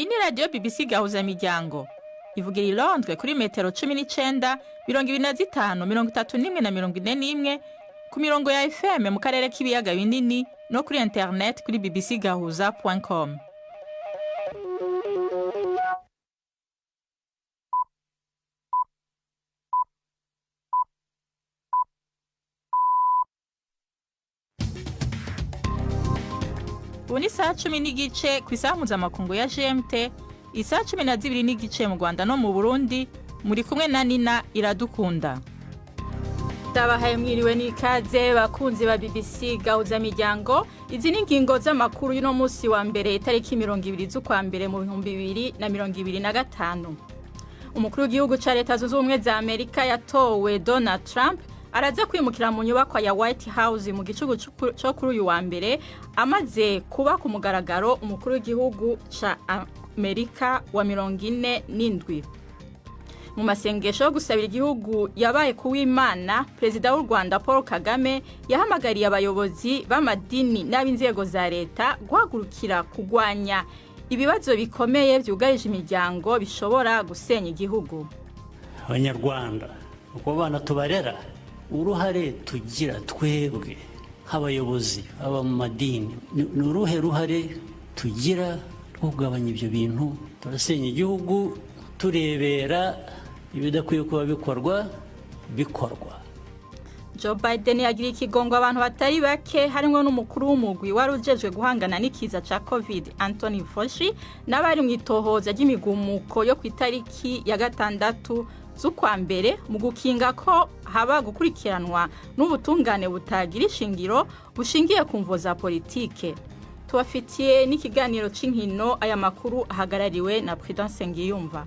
Iyi ni radiyo BBC Gahuzamiryango ivugira i Londres kuri metero 19, 25, 31 na 41 ku mirongo ya FM mu karere k'ibiyaga binini no kuri internet kuri bbcgahuza.com. Ubu ni isaha 10:15 ku isaha mpuzamakungu ya GMT, isaha 12:15 mu Rwanda no mu Burundi. Muri kumwe na Nina Iradukunda. Ndabahaye mwiriwe n'ikaze bakunzi ba BBC Gahuzamiryango. Izi ni ingingo z'amakuru y'uno munsi wa mbere, itariki 20 z'ukwa mbere mu 2025. Umukuru w'igihugu ca Leta Zunze Ubumwe za Amerika yatowe Donald Trump araza kwimukira mu nyubakwa ya White House mu gicugu co kuri uyu wa mbere, amaze kuba ku mugaragaro umukuru w'igihugu ca Amerika wa 47. Mu masengesho yo gusabira igihugu yabaye kuw'Imana, Perezida w'u Rwanda Paul Kagame yahamagariye abayobozi b'amadini n'ab'inzego za leta guhagurukira kugwanya ibibazo bikomeye vyugarije imiryango bishobora gusenya igihugu. Abanyarwanda uko abana tubarera, uruhare tugira twebwe nk'abayobozi aba mu madini ni uruhe ruhare tugira rwo kugabanya ibyo bintu? Turasenya igihugu turebera ibidakwiye kuba bikorwa. Joe Biden yagira ikigongo abantu batari bake, harimo n'umukuru w'umugwi wari ujejwe guhangana n'ikiza ca Covid Anthony Fauci, n'abari mu itohoza ry'imigumuko yo ku itariki ya 6 z'ukwa mbere, mu gukinga ko haba gukurikiranwa n'ubutungane butagira ishingiro bushingiye ku mvo za politike. Tubafitiye n'ikiganiro c'inkino. Aya makuru ahagarariwe na Prudence Ngiyumva.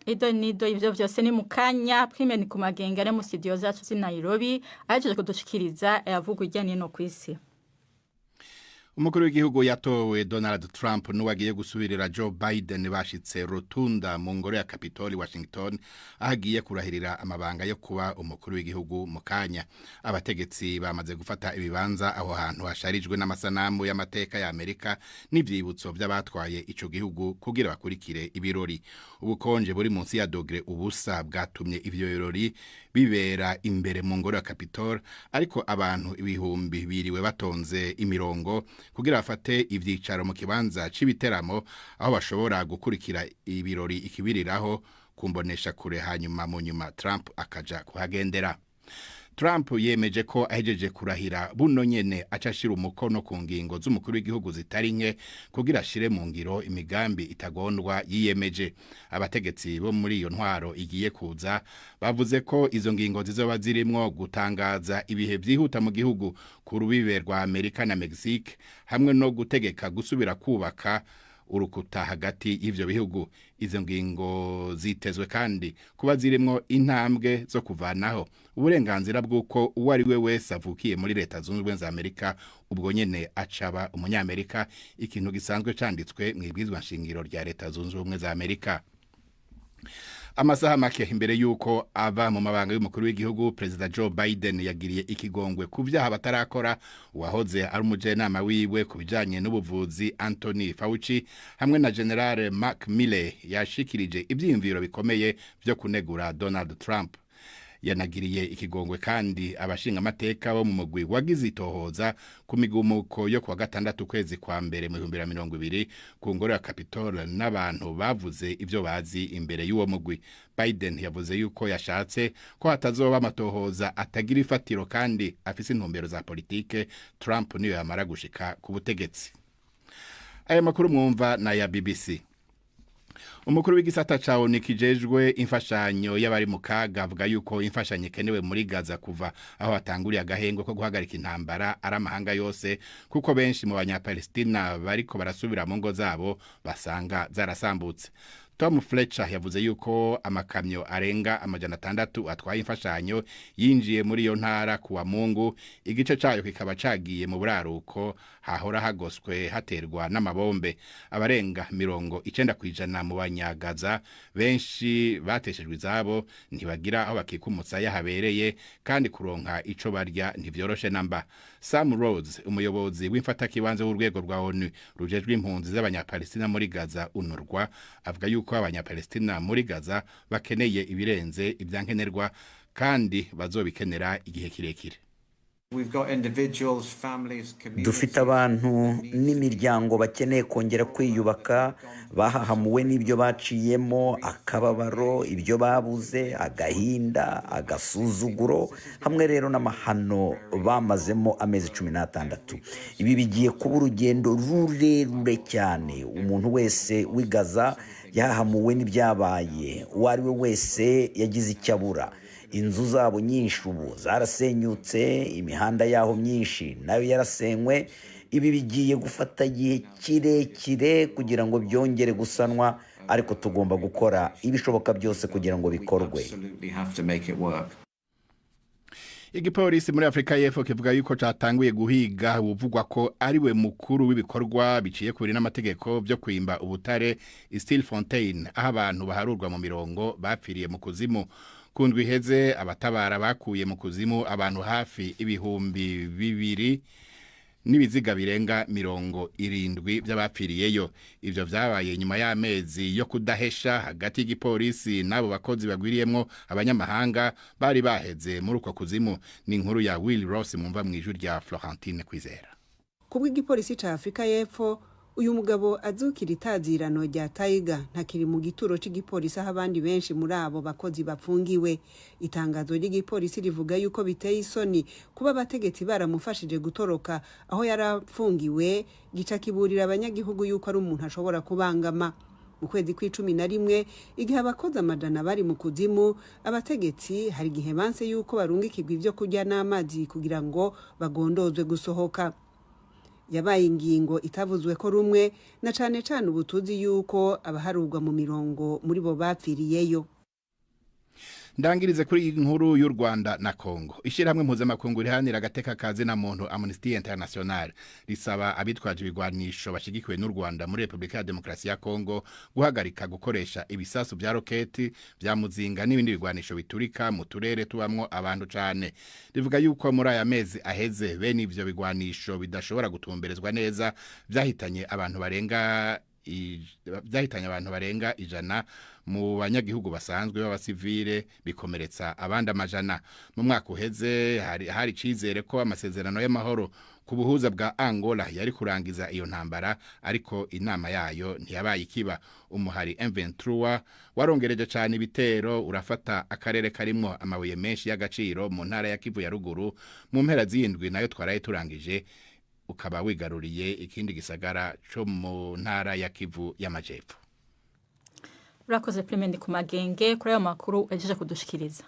Ido nido ivyo vyose ni mukanya. Prime ni kumagenga ari mu studio zacu z'i Nairobi, ahejeje kudushikiriza ayavugwa irya nino kw'isi. Umukuru w'igihugu yatowe Donald Trump n'uwagiye gusubirira Joe Biden bashitse rotunda mu ngoro ya Capitol Washington, ahagiye kurahirira amabanga yo kuba umukuru w'igihugu mu kanya. Abategetsi bamaze gufata ibibanza aho hantu hasharijwe n'amasanamu y'amateka ya Amerika n'ivyibutso by'abatwaye ico gihugu kugira bakurikire ibirori. Ubukonje buri munsi ya dogre ubusa bwatumye ivyo birori bibera imbere mu ngoro ya Capitol, ariko abantu ibihumbi biriwe batonze imirongo kugira bafate ivyicaro mu kibanza c'ibiteramo, aho bashobora gukurikira ibirori ikibiriraho kumbonesha kure, hanyuma mu nyuma Trump akaja kuhagendera. Trump yemeje ko ahejeje kurahira buno nyene aca ashira umukono ku ngingo z'umukuru w'igihugu zitari nke kugira ashire mu ngiro imigambi itagondwa yiyemeje. Abategetsi bo muri iyo ntwaro igiye kuza bavuze ko izo ngingo zizoba zirimwo gutangaza ibihe vyihuta mu gihugu ku rubibe rwa Amerika na Mexique, hamwe no gutegeka gusubira kubaka urukuta hagati y'ivyo bihugu. Izo ngingo zitezwe kandi kuba zirimwo intambwe zo kuvanaho uburenganzira bw'uko uwo ari we wese avukiye muri Leta Zunze Ubumwe za Amerika ubwo nyene acaba umunyamerika, ikintu gisanzwe canditswe mw'ibwirizwa nshingiro rya Leta Zunze Ubumwe za Amerika. Amasaha make imbere yuko ava mu mabanga y'umukuru w'igihugu, Perezida Joe Biden yagiriye ikigongwe ku vyaha batarakora uwahoze ari umujenama wiwe ku bijanye n'ubuvuzi Anthony Fauci, hamwe na General Mark Milley yashikirije ivyiyumviro bikomeye vyo kunegura Donald Trump. Yanagiriye ikigongwe kandi abashinga amateka bo mu mugwi wagize itohoza ku migumuko yo kuwa 6 kwezi kwa mbere mu 2020 ku ngoro ya Capitol n'abantu bavuze ivyo bazi imbere y'uwo mugwi. Biden yavuze yuko yashatse ko hatazoba amatohoza atagira ifatiro kandi afise intumbero za politike Trump niyo yamara gushika ku butegetsi. Aya makuru mwumva na ya BBC. Umukuru w'igisata ca ONU kijejwe imfashanyo y'abari mu kaga avuga yuko imfashanyo ikenewe muri Gaza kuva aho hatanguriye agahengwe ko guhagarika intambara ari amahanga yose, kuko benshi mu banyapalestina bariko barasubira mu ngo zabo basanga zarasambutse. Tom Fletcher yavuze yuko amakamyo arenga 600 atwaye imfashanyo yinjiye muri iyo ntara kuwa Mungu, igice cayo kikaba cagiye mu buraruko hahora hagoswe haterwa n'amabombe. Abarenga 90% mu banyagaza benshi bateshejwe izabo ntibagira aho bakika umusaya habereye, kandi kuronka ico barya ntivyoroshe namba. Sam Rhodes, umuyobozi w'imfatakibanze w'urwego rwa ONU rujejwe impunzi z'abanyapalestina muri Gaza UNRWA, avuga yuko abanyapalestina muri Gaza bakeneye ibirenze ibyankenerwa kandi bazobikenera igihe kirekire. Dufite abantu n'imiryango bakeneye kongera kwiyubaka, bahahamuwe n'ibyo baciyemo, akababaro, ibyo babuze, agahinda, agasuzuguro, hamwe rero n'amahano bamazemo amezi 16. Ibi bigiye kuba urugendo rurerure cyane. Umuntu wese w'i Gaza yahahamuwe n'ibyabaye, uwo ari we wese yagize icyo abura. Inzu zabo nyinshi ubu zarasenyutse, imihanda yaho myinshi nayo yarasenywe. Ibi bigiye gufata igihe kirekire kugira ngo byongere gusanwa, ariko tugomba gukora ibishoboka byose kugira ngo bikorwe. Igipolisi muri Afrika y'Epfo kivuga yuko catanguye guhiga uvugwa ko ariwe mukuru w'ibikorwa biciye kuri n'amategeko byo kwimba ubutare Stilfontein, aho abantu baharurwa mu mirongo bapfiriye mu kuzimu. Kundwi iheze abatabara bakuye mu kuzimu abantu hafi 2000 n'ibiziga birenga 70 by'abapfiriyeyo. Ivyo vyabaye nyuma y'amezi yo kudahesha hagati y'igipolisi n'abo bakozi bagwiriyemwo abanyamahanga bari baheze muri uko kuzimu. Ni inkuru ya Will Ross mumva mw'ijwi rya Florentine Kwizera. Kubw'igipolisi ca Afrika y'Epfo, uyu mugabo azukira itazirano rya Tiger ntakiri mu gituro c'igipolisi aho abandi benshi muri abo bakozi bapfungiwe. Itangazo ry'igipolisi rivuga yuko biteye isoni kuba abategetsi baramufashije gutoroka aho yari apfungiwe, gica kiburira abanyagihugu yuko ari umuntu ashobora kubangama. Mu kwezi kw'11, igihe abakozi 100 bari mu kuzimu, abategetsi hari igihe banse yuko barungikirwa ivyo kurya n'amazi kugira ngo bagondozwe gusohoka. Yabaye ingingo itavuzwe ko rumwe, na cane cane ubutuzi yuko abaharurwa mu mirongo muri bo bapfiriyeyo. Ndangirize kuri inkuru y'u Rwanda na Kongo. Ishirahamwe mpuzamakungu riharanira agateka kazi na muntu Amnesty International risaba abitwaje ibigwanisho bashigikiwe n'u Rwanda muri Republika ya Demokarasi ya Kongo guhagarika gukoresha ibisasu bya roketi, bya muzinga n'ibindi bigwanisho biturika mu turere tubamwo abantu cane. Rivuga yuko muri aya mezi aheze bene ivyo bigwanisho bidashobora gutumberezwa neza vyahitanye abantu barenga 100 mu banyagihugu basanzwe b'abasivile, bikomeretsa abandi 100. Mu mwaka uheze hari cizere ko amasezerano y'amahoro ku buhuza bwa Angola yari kurangiza iyo ntambara, ariko inama yayo ntiyabaye ikiba. Umuhari M23 warongereje cyane ibitero, urafata akarere karimwo amabuye menshi y'agaciro mu ntara ya Kivu ya ruguru. Mu mpera z'indwi nayo twaraye turangije ukaba wigaruriye ikindi gisagara cyo mu ntara ya Kivu y'Amajepfo. Urakoze Clement ku magenge kuri ayo makuru yaje kudushikiriza.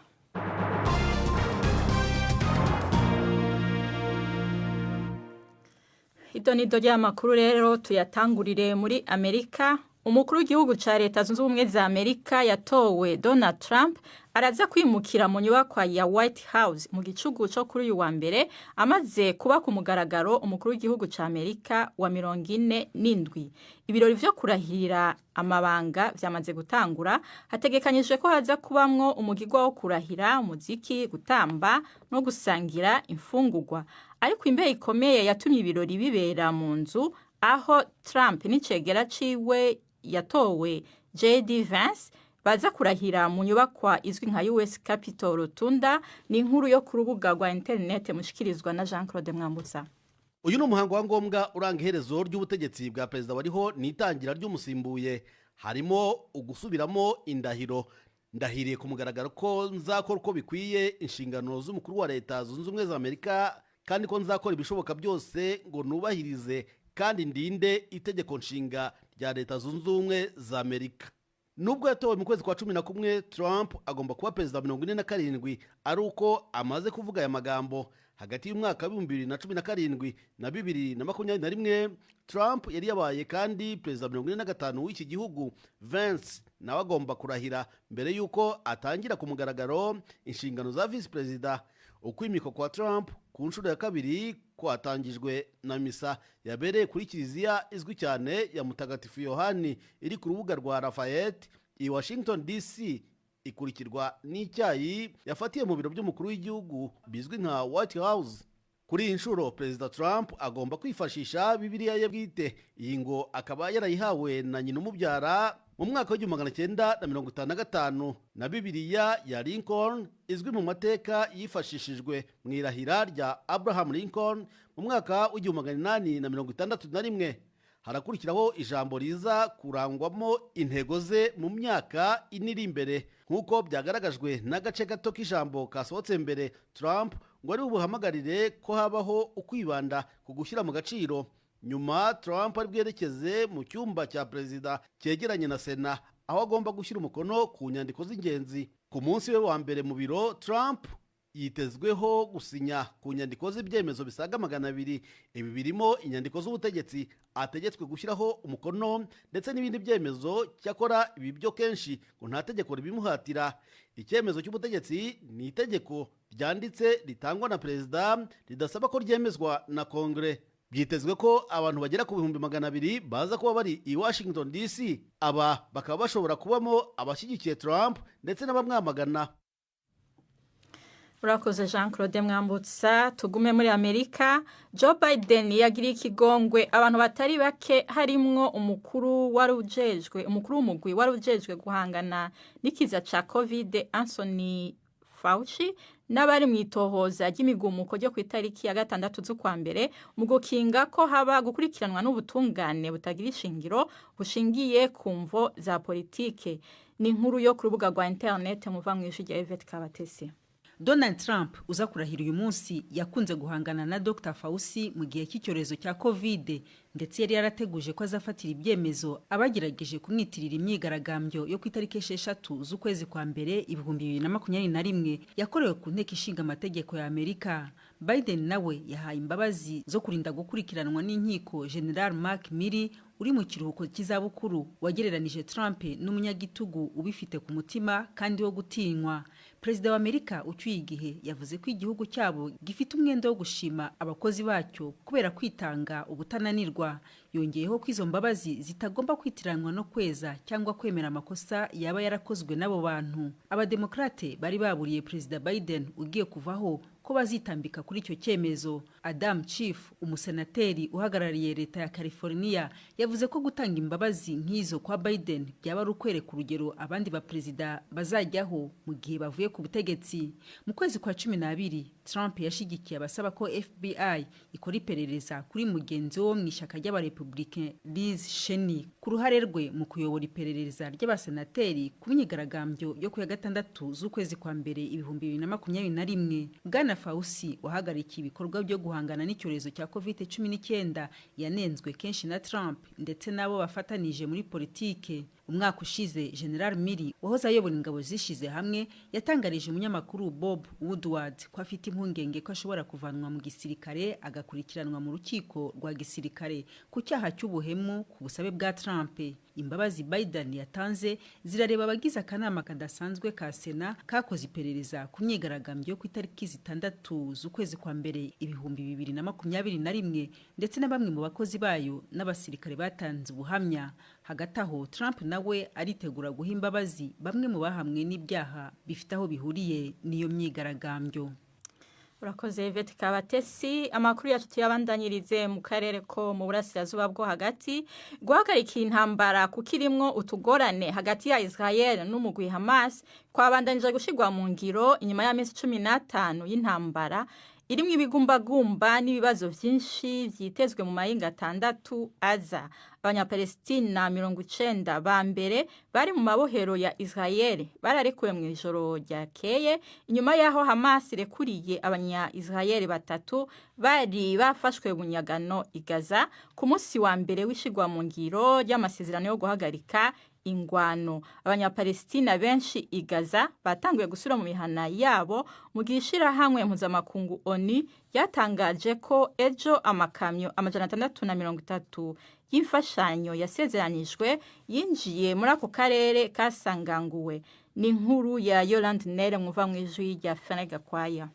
Idonido ry'amakuru rero tuyatangurire muri Amerika. Umukuru w'igihugu ca Leta Zunze Ubumwe za Amerika yatowe Donald Trump araza kwimukira mu nyubakwa ya White House mu gicugu co kuri uyu wa mbere, amaze kuba ku mugaragaro umukuru w'igihugu ca Amerika wa 47. Ibirori vyo kurahira amabanga vyamaze gutangura, hategekanyijwe ko haza kubamwo umugigwa wo kurahira, umuziki, gutamba no gusangira imfungurwa. Ariko imbeho ikomeye yatumye ibirori bibera mu nzu aho Trump n'icegera ciwe yatowe J.D. Vance baza kurahira mu nyubakwa izwi nka US Capitol Rotunda. Ni inkuru yo ku rubuga rwa internet mushikirizwa na Jean Claude Mwambutsa. Uyu ni umuhango wa ngombwa uranga iherezo ry'ubutegetsi bwa perezida wariho n'itangira ry'umusimbuye. Harimo ugusubiramo indahiro. Ndahiriye ku mugaragaro ko nzakora uko bikwiye inshingano z'umukuru wa Leta Zunze Ubumwe za Amerika, kandi ko nzakora ibishoboka byose ngo nubahirize kandi ndinde itegeko nshinga rya Leta Zunze Ubumwe za Amerika. Nubwo yatowe mu kwezi kwa 11, Trump agomba kuba perezida 47 ari uko amaze kuvuga aya magambo. Hagati y'umwaka wa 2017 na 2021, Trump yari yabaye kandi perezida 45 w'iki gihugu. Vance nawe agomba kurahira mbere y'uko atangira ku mugaragaro inshingano za visi perezida. Ukwimikwa kwa Trump ku nshuro ya kabiri kwatangijwe na misa yabereye kuri kiliziya izwi cyane ya Mutagatifu Yohani iri ku rubuga rwa Lafayette i Washington DC, ikurikirwa n'icyayi yafatiye mu biro by'umukuru w'igihugu bizwi nka White House. Kuri iyi nshuro, Perezida Trump agomba kwifashisha Bibiliya ye bwite. Iyi ngo akaba yarayihawe na nyina umubyara mu mwaka wa 1955, na Bibiliya ya Lincoln izwi mu mateka yifashishijwe mu irahira rya Abraham Lincoln mu mwaka wa 1861. Harakurikiraho ijambo riza kurangwamo intego ze mu myaka 4 iri imbere. Nk'uko byagaragajwe n'agace gato k'ijambo kasohotse mbere, Trump ngo ari buhamagarire ko habaho ukwibanda ku gushyira mu gaciro. Nyuma Trump ari bwerekeze mu cyumba cya perezida cyegeranye na Sena, aho agomba gushyira umukono ku nyandiko z'ingenzi. Ku munsi we wa mbere mu biro, Trump yitezweho gusinya ku nyandiko z'ibyemezo bisaga 200. Ibi birimo inyandiko z'ubutegetsi ategetswe gushyiraho umukono ndetse n'ibindi byemezo. Cyakora ibi byo kenshi ngo nta tegeko ribimuhatira. Icyemezo cy'ubutegetsi ni itegeko ryanditse ritangwa na perezida, ridasaba ko ryemezwa na Kongere. Byitezwe ko abantu bagera ku 200,000 baza kuba bari i Washington DC. Aba bakaba bashobora kubamo abashyigikiye Trump ndetse n'abamwamagana. Urakoze, Jean Claude Mwambutsa. Tugume muri Amerika. Joe Biden yagiriye ikigongwe abantu batari bake, harimwo umukuru wari ujejwe, umukuru w'umugwi wari ujejwe guhangana n'ikiza ca COVID, Anthony Fauci, n'abari mu itohoza ry'imigumuko ryo ku itariki ya 6 z'ukwa mbere, mu gukinga ko haba gukurikiranwa n'ubutungane butagira ishingiro bushingiye ku mvo za politike. Ni inkuru yo ku rubuga rwa interinete muva mu ijwi rya Yvette Kabatesi. Donald Trump uza kurahira uyu munsi yakunze guhangana na Dr Fauci mu gihe cy'icyorezo cya COVID, ndetse yari yarateguje ko azafatira ibyemezo abagerageje kumwitirira imyigaragambyo yo ku itariki 6 z'ukwezi kwa mbere 2021 yakorewe ku Nteko Ishinga Amategeko ya Amerika. Biden nawe yahaye imbabazi zo kurinda gukurikiranwa n'inkiko General Mark Milley uri mu kiruhuko cy'izabukuru, wagereranije Trump n'umunyagitugu ubifite ku mutima kandi wo gutinywa. Perezida wa Amerika ucyuye igihe yavuze ko igihugu cyabo gifite umwenda wo gushima abakozi bacyo kubera kwitanga ubutananirwa. Yongeyeho ko izo mbabazi zitagomba kwitiranwa no kweza cyangwa kwemera amakosa yaba yarakozwe n'abo bantu. Abademokrate bari baburiye Perezida Biden ugiye kuvaho ko bazitambika kuri icyo cyemezo. Adam Schiff, umusenateri uhagarariye leta ya California, yavuze ko gutanga imbabazi nk'izo kwa Biden byaba ari ukwereka urugero abandi baperezida bazajyaho mu gihe bavuye ku butegetsi. Mu kwezi kwa 12, Trump yashigikiye abasaba ko FBI ikora iperereza kuri mugenzi we wo mu ishyaka ry'Abarepublicain, Liz Cheney, ku ruhare rwe mu kuyobora iperereza ry'abasenateri ku myigaragambyo yo ku ya 6 z'ukwezi kwa mbere 2021. Bwana Fauci, wahagarikiye ibikorwa byo guhangana n'icyorezo cya COVID-19, yanenzwe kenshi na Trump ndetse n'abo bafatanije muri politike. Umwaka ushize, General Milley wahoze ayobora ingabo zishize hamwe yatangarije umunyamakuru Bob Woodward ko afite impungenge ko ashobora kuvanwa mu gisirikare agakurikiranwa mu rukiko rwa gisirikare ku cyaha cy'ubuhemu ku busabe bwa Trump. Imbabazi Biden yatanze zirareba abagize akanama kadasanzwe ka Sena kakoze iperereza ku myigaragambyo yo ku itariki 6 z'ukwezi kwa mbere 2021, ndetse na bamwe mu bakozi bayo n'abasirikare batanze ubuhamya. Hagati aho, Trump nawe aritegura guha imbabazi bamwe mu bahamwe n'ibyaha bifite aho bihuriye n'iyo myigaragambyo. Urakoze, Yvette Kabatesi. Amakuru yacu tuyabandanyirize mu karere ko mu burasirazuba bwo hagati. Guhagarika intambara kuko irimwo utugorane hagati ya Israel n'umugwi Hamas kwabandanije gushirwa mu ngiro inyuma y'amezi 15 y'intambara irimwo ibigumbagumba n'ibibazo vyinshi vyitezwe mu mahinga 6 aza. Abanyapalestina 90 ba mbere bari mu mabohero ya Israel bararekuwe mu ijoro ryakeye, inyuma yaho Hamas rekuriye abanya Israel batatu bari bafashwe bunyagano i Gaza ku munsi wa mbere w'ishigwa mu ngiro ry'amasezerano yo guhagarika Ingwano. Abanyapalestina benshi i Gaza batanguye gusubira mu mihana yabo, mu gihe ishirahamwe mpuzamakungu ONU ryatangaje ko ejo amakamyo 630 y'imfashanyo yasezeranijwe yinjiye muri ako karere kasanganguwe. Ni inkuru ya Yolande Nere, mwumva mu ijwi rya Fane Gakwaya.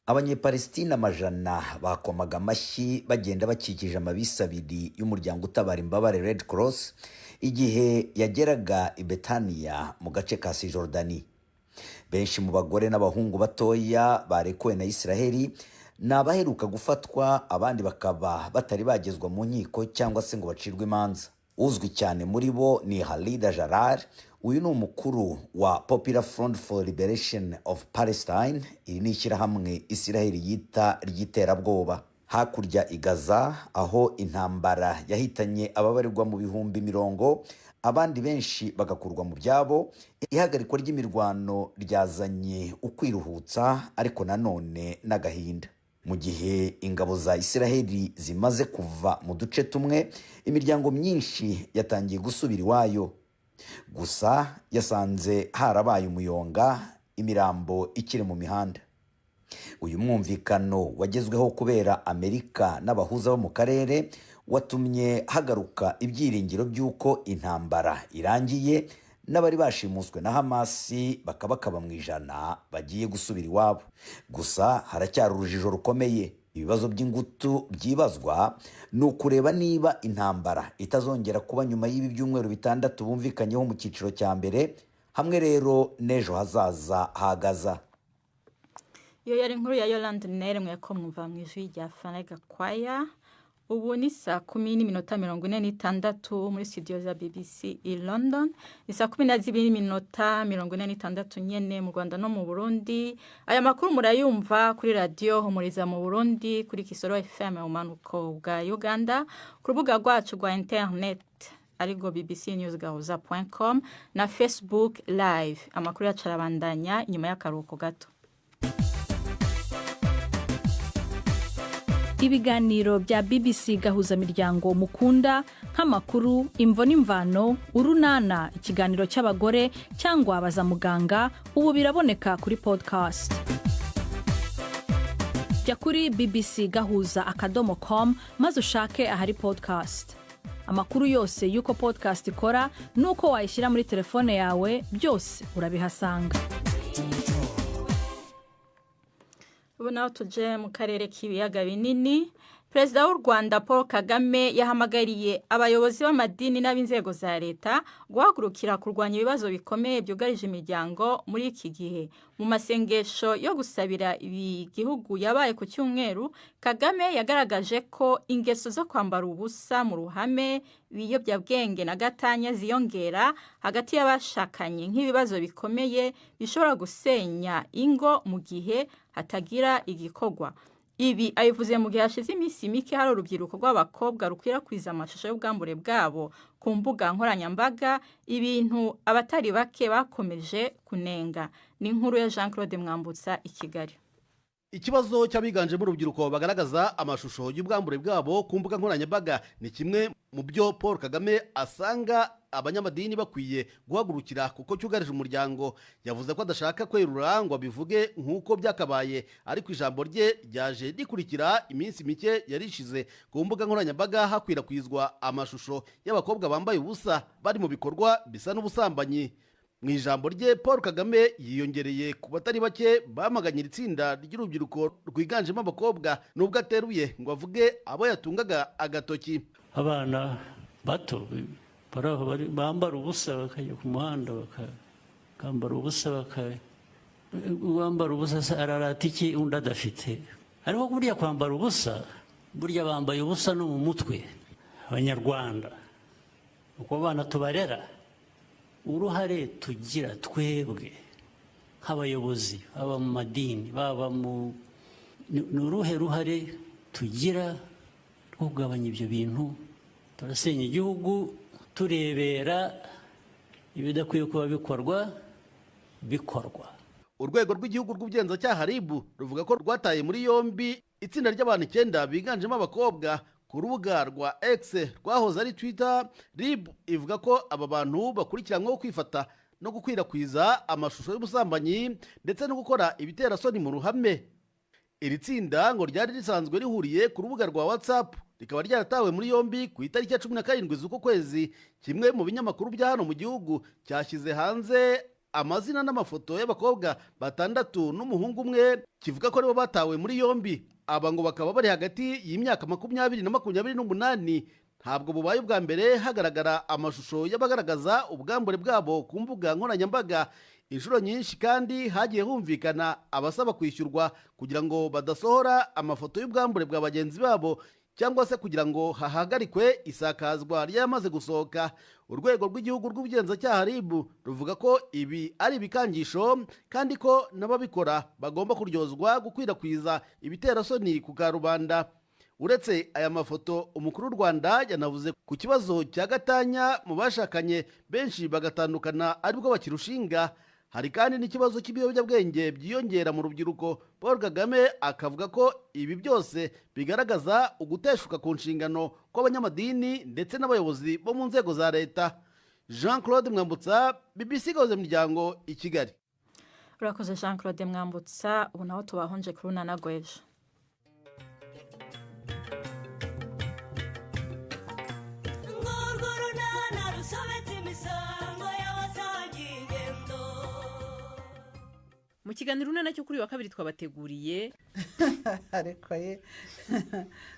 Abanyepalestina amajana bakomaga amashyi bagenda bakikije amabisi abiri y'umuryango utabara imbabare Red Cross igihe yageraga i Betaniya mu gace ka Cisjordanie. Benshi mu bagore n'abahungu batoya barekuwe na Israheli ni abaheruka gufatwa, abandi bakaba batari bagezwa mu nkiko cyangwa se ngo bacirwe imanza. Uzwi cyane muri bo ni Khalida Jarrar. Uyu ni umukuru wa Popular Front for Liberation of Palestine. Iri ni ishyirahamwe Israheli yita ry'iterabwoba. Hakurya i Gaza, aho intambara yahitanye ababarirwa mu bihumbi mirongo, abandi benshi bagakurwa mu byabo, ihagarikwa ry'imirwano ryazanye ukwiruhutsa ariko nanone n'agahinda. Mu gihe ingabo za Israheli zimaze kuva mu duce tumwe, imiryango myinshi yatangiye gusubira iwayo, gusa yasanze harabaye umuyonga, imirambo ikiri mu mihanda. Uyu mwumvikano wagezweho kubera Amerika n'abahuza bo mu karere watumye hagaruka ibyiringiro by'uko intambara irangiye, n'abari bashimuswe na Hamasi bakabakaba mu 100 bagiye gusubira iwabo. Gusa haracyari urujijo rukomeye. Ibibazo by'ingutu byibazwa ni ukureba niba intambara itazongera kuba nyuma y'ibi byumweru 6 bumvikanyeho mu cyiciro cya mbere, hamwe rero n'ejo hazaza ha Gaza. Iyo yari inkuru ya Yolande Nere, mweko mwumva mu ijwi rya Fane Gakwaya. Ubu ni 10:46 muri studio za BBC i London. Ni 12:46 nyene mu Rwanda no mu Burundi. Aya makuru murayumva kuri radio Humuriza mu Burundi, kuri Kisoro FM mu manuko bwa Uganda, ku rubuga rwacu rwa internet arigo bbcnewsgahuza.com na Facebook Live. Amakuru yacu arabandanya inyuma y'akaruhuko gato. Ibiganiro bya BBC Gahuza Miryango mukunda, nk'amakuru, Imvo n'Imvano, Urunana, ikiganiro cy'abagore cyangwa Baza Muganga, ubu biraboneka kuri podcast. Jya kuri bbcgahuza.com maze ushake ahari podcast. Amakuru yose y'uko podcast ikora n'uko wayishyira muri telefone yawe, byose urabihasanga. Ubu naho tuje mu karere k'ibiyaga binini. Perezida w'u Rwanda Paul Kagame yahamagariye abayobozi b'amadini n'ab'inzego za leta guhagurukira kurwanya ibibazo bikomeye byugarije imiryango muri iki gihe. Mu masengesho yo gusabira igihugu yabaye ku cyumweru, Kagame yagaragaje ko ingeso zo kwambara ubusa mu ruhame, ibiyobyabwenge na gatanya ziyongera hagati y'abashakanye nk'ibibazo bikomeye bishobora gusenya ingo mu gihe hatagira igikorwa. Ibi abivuze mu gihe hashize iminsi mike hari urubyiruko rw'abakobwa rukwirakwiza amashusho y'ubwambure bwabo ku mbuga nkoranyambaga, ibintu abatari bake bakomeje kunenga. Ni inkuru ya Jean Claude Mwambutsa i Kigali. Ikibazo cy'abiganjemo urubyiruko bagaragaza amashusho y'ubwambure bwabo ku mbuga nkoranyambaga ni kimwe mu byo Paul Kagame asanga abanyamadini bakwiye guhagurukira kuko cyugarije umuryango. Yavuze ko adashaka kwerura ngo abivuge nk'uko byakabaye, ariko ijambo rye ryaje rikurikira iminsi mike yarishize ku mbuga nkoranyambaga hakwirakwizwa amashusho y'abakobwa bambaye ubusa bari mu bikorwa bisa n'ubusambanyi. Mu ijambo rye, Paul Kagame yiyongereye ku batari bake bamaganye iri tsinda ry'urubyiruko rwiganjemo abakobwa, nubwo ateruye ngo avuge abo yatungaga agatoki. Abana bato bari aho bambara ubusa bakajya ku muhanda, bakambara ubusa, wambara ubusa se ararata iki undi adafite? Ariko burya kwambara ubusa, burya bambaye ubusa no mu mutwe. Abanyarwanda, uko abana tubarera, uruhare tugira twebwe nk'abayobozi, baba mu madini, baba mu ni uruhe ruhare tugira rwo kugabanya ibyo bintu? Turasenya igihugu turebera ibidakwiye kuba bikorwa. Urwego rw'igihugu rw'ubugenzacyaha RIB ruvuga ko rwataye muri yombi itsinda ry'abantu 9 biganjemo abakobwa Ku rubuga rwa X rwahoze ari Twitter, RIB ivuga ko aba bantu bakurikiranyweho kwifata no gukwirakwiza amashusho y'ubusambanyi ndetse no gukora ibiterasoni mu ruhame. Iri tsinda ngo ryari risanzwe rihuriye ku rubuga rwa WhatsApp, rikaba ryaratawe muri yombi ku itariki ya 17 z'uko kwezi. Kimwe mu binyamakuru bya hano mu gihugu cyashyize hanze amazina n'amafoto y'abakobwa batandatu n'umuhungu umwe, kivuga ko aribo batawe muri yombi. Aba ngo bakaba bari hagati y'imyaka 20 na 28. Ntabwo bubaye ubwa mbere hagaragara amashusho y'abagaragaza ubwambure bwabo ku mbuga nkoranyambaga. Inshuro nyinshi kandi hagiye humvikana abasaba kwishyurwa kugira ngo badasohora amafoto y'ubwambure bwa bagenzi babo, cyangwa se kugira ngo hahagarikwe isakazwa ry'amaze gusohoka. Urwego rw'igihugu rw'ubugenzacyaha RIB ruvuga ko ibi ari ibikangisho, kandi ko n'ababikora bagomba kuryozwa gukwirakwiza ibiterasoni ku karubanda. Uretse aya mafoto, umukuru w'u Rwanda yanavuze ku kibazo cya gatanya mu bashakanye benshi bagatandukana aribwo bakirushinga. Hari kandi n'ikibazo cy'ibiyobyabwenge byiyongera mu rubyiruko. Paul Kagame akavuga ko ibi byose bigaragaza uguteshuka ku nshingano kw'abanyamadini ndetse n'abayobozi bo mu nzego za leta. Jean Claude Mwambutsa, BBC Gahuza Miryango i Kigali. Urakoze Jean Claude Mwambutsa. Ubu naho tubahonje kuri Urunana rw'ejo. Mu kiganiro Urunana cyo kuri wa kabiri twabateguriye ariko ye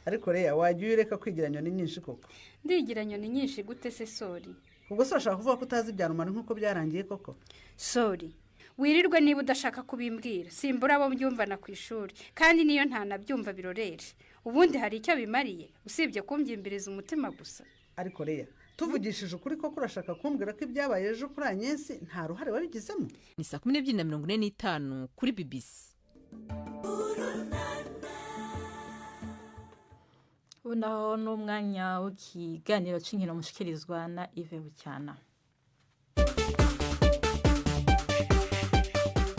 ariko reya wajya ureka kwigira nyoni nyinshi koko. Ndigira nyoni nyinshi gute se Sori? Ubwo se urashaka kuvuga ko utazi ibya Rumana nk'uko byarangiye koko? Sori, wirirwe niba udashaka kubimbwira, simbura abo mbyumvana ku ishuri, kandi niyo ntanabyumva birorere. Ubundi hari icyo bimariye usibye kumbyimbiriza umutima gusa. Ariko reya tuvugishije ukuri koko, urashaka kumbwira ko ibyabaye ejo kuri Agnes nta ruhare wabigizemo? Ni saa 12:45 kuri BBC. Ubu naho ni umwanya w'ikiganiro cy'inkino mushikirizwa na Yves Bucyana.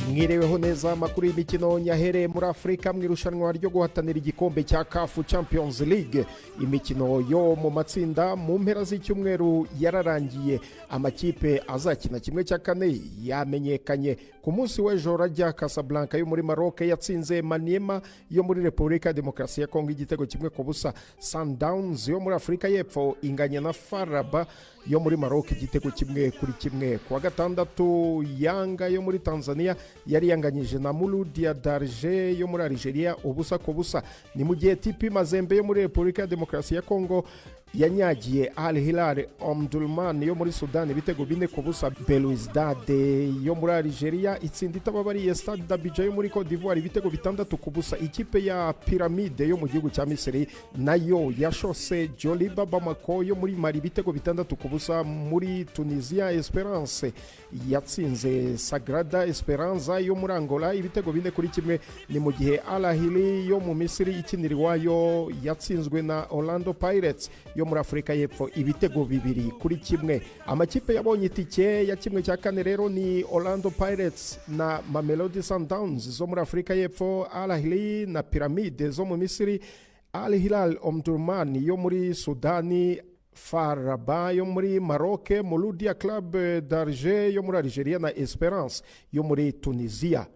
Mwireweho neza. Amakuru y'imikino nyahereye muri Afurika mu irushanwa ryo guhatanira igikombe cya CAF Champions League. Imikino yo mu matsinda mu mpera z'icyumweru yararangiye, amakipe azakina 1/4 yamenyekanye. Ku munsi w'ejo Raja Casablanca yo muri Maroc yatsinze Maniema yo muri Repubulika ya Demokarasi ya Kongo igitego 1-0. Sundowns yo muri Afurika y'Epfo inganya na FAR Rabat yo muri Maroc igitego 1-1. Ku wa gatandatu Yanga yo muri Tanzania yari yanganyije na Mouloudia d'Alger yo muri Algeria 0-0. Ni mu gihe TP Mazembe yo muri Repubulika ya Demokarasi ya Kongo yanyagiye Al Hilal Omdurman yo muri Sudan ibitego 4-0. Belouizdad yo muri Algeria itsinda itababariye Stade d'Abidjan yo muri Cote d'Ivoire ibitego 6-0. Ikipe ya Pyramide yo mu gihugu cya Misiri nayo yashose Joliba Bamako yo muri Mali ibitego 6-0. Muri Tunisia Esperance yatsinze Sagrada Esperanza yo muri Angola ibitego 4-1. Ni mu gihe Al Ahly yo mu Misiri ikinira iwayo yatsinzwe na Orlando Pirates yo muri Afurika y'Epfo ibitego 2-1. Amakipe yabonye itike ya 1/4 rero ni Orlando Pirates na Mamelodi Sundowns zo muri Afurika y'Epfo, Al Ahly na Pyramide zo mu Misiri, Al Hilal Omdurman yo muri Sudani, FAR Rabat yo muri Maroc, Mouloudia Club d'Alger yo muri Algeria na Esperance yo muri Tunisia.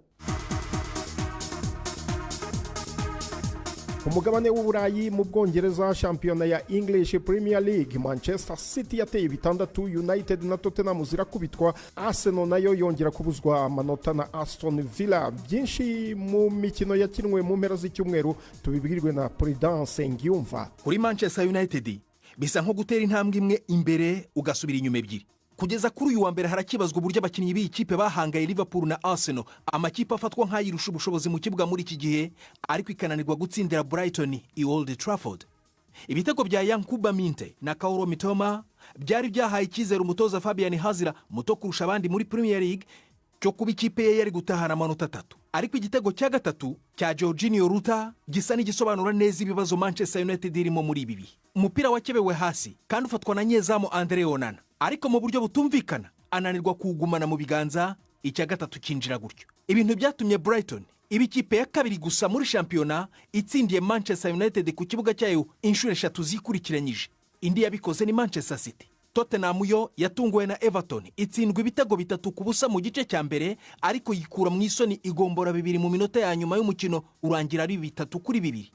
Ku mugabane w'Uburayi mu Bwongereza, shampiyona ya English Premier League, Manchester City yateye 6, United na Tottenham zirakubitwa, Arsenal nayo yongera kubuzwa amanota na Aston Villa. Byinshi mu mikino yakinwe mu mpera z'icyumweru tubibwirwe na Prudence Ngiyumva. Kuri Manchester United bisa nko gutera intambwe imwe imbere ugasubira inyuma ebyiri. Kugeza kuri uyu wa mbere harakibazwa uburyo abakinnyi b'iyi kipe bahangaye Liverpool na Arsenal, amakipe afatwa nk'ayirusha ubushobozi mu kibuga muri iki gihe, ariko ikananirwa gutsindira Brighton i Old Trafford. Ibitego bya Yankuba Minte na Kaoru Mitoma byari byahaye icyizere umutoza Fabian Hazira, muto kurusha abandi muri Premier League, cyo kuba ikipe ye yari gutahana amanota 3. Ariko igitego cya gatatu cya Jorginho Ruta gisa n'igisobanura neza ibibazo Manchester United irimo muri ibi bihe. Umupira wakebewe hasi kandi ufatwa na nyezamu Andre Onana, ariko mu buryo butumvikana ananirwa kuwugumana mu biganza, icya gatatu kinjira gutyo. Ibintu byatumye Brighton Iba ikipe ya kabiri gusa muri shampiyona itsindiye Manchester United ku kibuga cyayo inshuro eshatu zikurikiranyije. Indi yabikoze ni Manchester City. Tottenham yo yatunguwe na Everton itsindwa ibitego 3-0 mu gice cya mbere, ariko yikura mu isoni igombora 2 mu minota ya nyuma y'umukino urangira ari 3-2.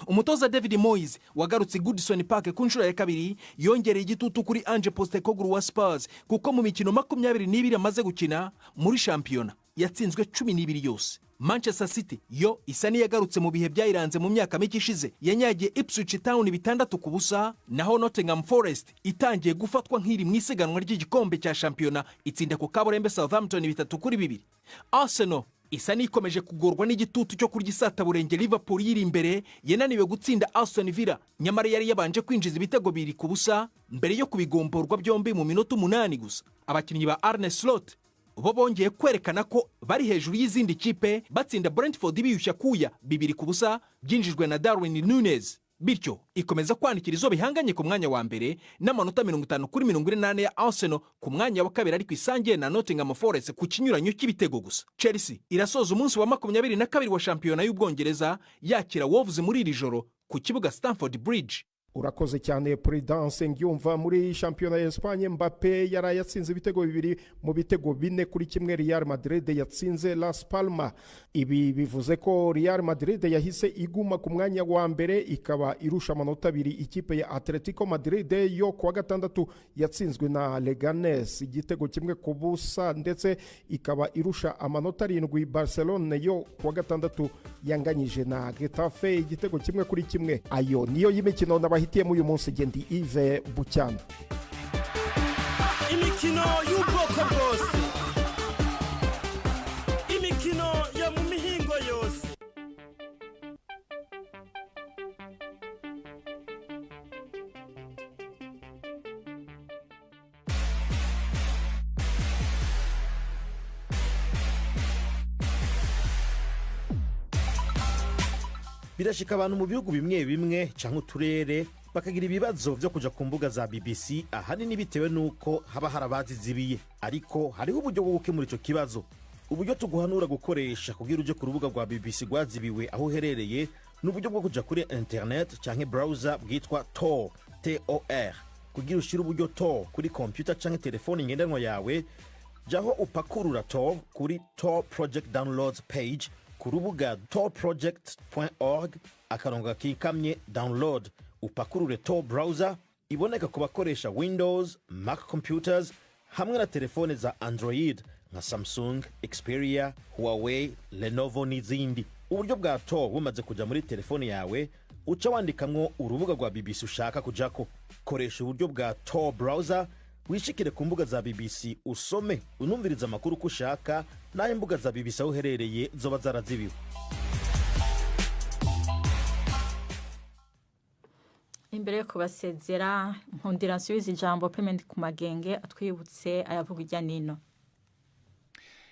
Umutoza David Moyes wagarutse Goodison Park ku nshuro ya kabiri yongereye igitutu kuri Ange Postecoglou wa Spurs, kuko mu mikino 22 amaze gukina muri shampiyona yatsinzwe 12 yose. Manchester City yo isa n'iyagarutse mu bihe byayiranze mu myaka mike ishize, yanyagiye Ipswich Town 6-0, naho Nottingham Forest itangiye gufatwa nk'iri mu isiganwa ry'igikombe cya shampiyona itsinda ku kaburembe Southampton 3-2. Arsenal isa n'ikomeje kugorwa n'igitutu cyo kurya isataburenge Liverpool yiri imbere, yananiwe gutsinda Aston Villa nyamara yari yabanje kwinjiza ibitego 2-0 mbere yo kubigomborwa byombi mu minota 8 gusa. Abakinnyi ba Arne Slot bo bongeye kwerekana ko bari hejuru y'izindi kipe, batsinda Brentford biyushya kuya 2-0 byinjijwe na Darwin Nunez, bityo ikomeza kwanikira izo bihanganye ku mwanya wa mbere n'amanota 50 kuri 48 ya Arsenal ku mwanya wa kabiri, ariko isangiye na Nottingham Forest ku kinyuranyo cy'ibitego gusa. Chelsea irasoza umunsi wa 22 wa shampiyona y'Ubwongereza yakira Wolves muri iri joro ku kibuga Stamford Bridge. Urakoze cyane Prudence Ngyumva. Muri shampiyona ya Espagne, Mbappe yaraye yatsinze ibitego 2 mu bitego 4-1 Real Madrid yatsinze Las Palmas. Ibi bivuze ko Real Madrid yahise iguma ku mwanya wa mbere, ikaba irusha amanota 2 ikipe ya Atletico Madrid yo kuwa gatandatu yatsinzwe na Leganes igitego 1-0, ndetse ikaba irusha amanota 7 Barcelona yo kuwa gatandatu yanganyije na Getafe igitego 1-1. Ayo niyo y'imikino nabahitiyemo uyu munsi. Gendi Yves Bucyana. Imikino y'ubwoko bwose, imikino yo mu mihingo yose. Birashika abantu mu bihugu bimwe bimwe canke uturere bakagira ibibazo vyo kuja ku mbuga za BBC, ahanini bitewe nuko haba harabazizibiye. Ariko hariho uburyo bwo gukemura ico kibazo. Uburyo tuguhanura gukoresha kugira uje ku rubuga rwa BBC rwazibiwe aho uherereye ni uburyo bwo kuja kuri internet canke browser bwitwa Tor, Tor. Kugira ushire uburyo Tor kuri computer canke telefone ngendanwa yawe, jaho upakurura Tor kuri Tor Project Downloads page ku rubuga torproject.org akarongo kikamye download, upakurure Tor browser iboneka ku bakoresha Windows, Mac computers hamwe na telefone za Android nka Samsung, Xperia, Huawei, Lenovo n'izindi. Uburyo bwa Tor bumaze kuja muri telefone yawe, uca wandikamwo urubuga rwa BBC ushaka kujako. Koresha uburyo bwa Tor browser wishikire ku mbuga za BBC, usome unumviriza amakuru uko ushaka, naho imbuga za BBC aho uherereye zoba zarazibiwe. Imbere yo kubasezera, nkundira nsubiza ijambo Payment ku magenge atwibutse ayavuga ijya nino.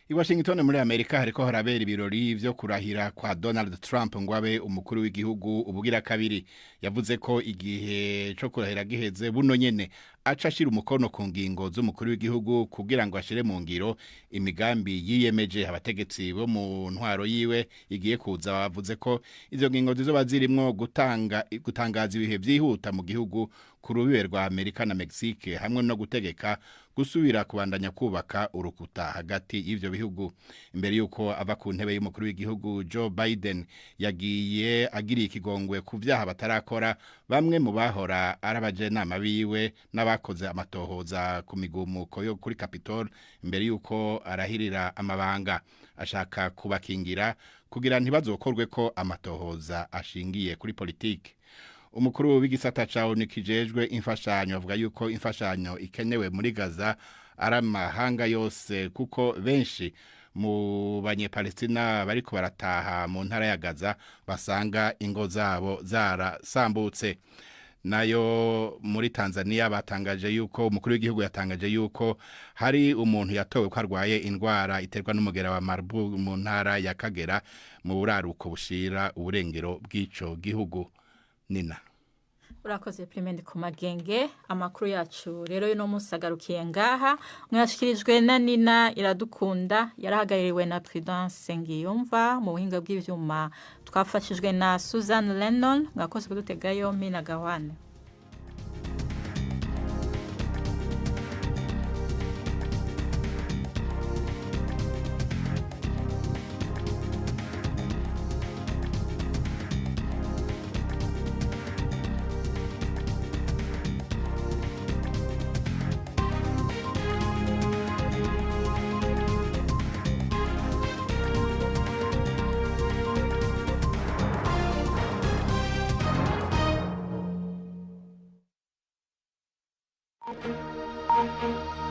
I Washington muri Amerika hariko harabera ibirori vyo kurahira kwa Donald Trump ngo abe umukuru w'igihugu ubugira kabiri. Yavuze ko igihe co kurahira giheze buno nyene aca ashira umukono ku ngingo z'umukuru w'igihugu kugira ngo ashire mu ngiro imigambi yiyemeje. Abategetsi bo mu ntwaro yiwe igiye kuza bavuze ko izo ngingo zizoba zirimwo gutangaza ibihe vyihuta mu gihugu ku rubibe rwa Amerika na Mexique, hamwe no gutegeka gusubira kubandanya kubaka urukuta hagati y'ivyo bihugu. Imbere yuko ava ku ntebe y'umukuru w'igihugu, Joe Biden yagiye agiriye ikigongwe ku vyaha batarakora bamwe mu bahora ari abajenama biwe n'abakoze amatohoza ku migumuko yo kuri Capitol imbere yuko arahirira amabanga, ashaka kubakingira kugira ntibazokorwe ko amatohoza ashingiye kuri politike. Umukuru w'igisata ca ONU kijejwe imfashanyo avuga yuko imfashanyo ikenewe muri Gaza ari amahanga yose, kuko benshi mu banyepalestina bariko barataha mu ntara ya Gaza basanga ingo zabo zarasambutse. Nayo muri Tanzania batangaje yuko umukuru w'igihugu yatangaje yuko hari umuntu yatowe ko arwaye indwara iterwa n'umugera wa Marburg mu ntara ya Kagera mu buraruko bushira uburengero bw'ico gihugu. Nina. Urakoze Prime ku magenge. Amakuru yacu rero y'uno munsi agarukiye ngaha. Mwashikirijwe na Nina Iradukunda, yarahagarariwe na Prudence Ngiyumva, mu buhinga bw'ivyuma twafashijwe na Susan Lennon. Mwakoze kudutega yompi na Gawane. Thank you.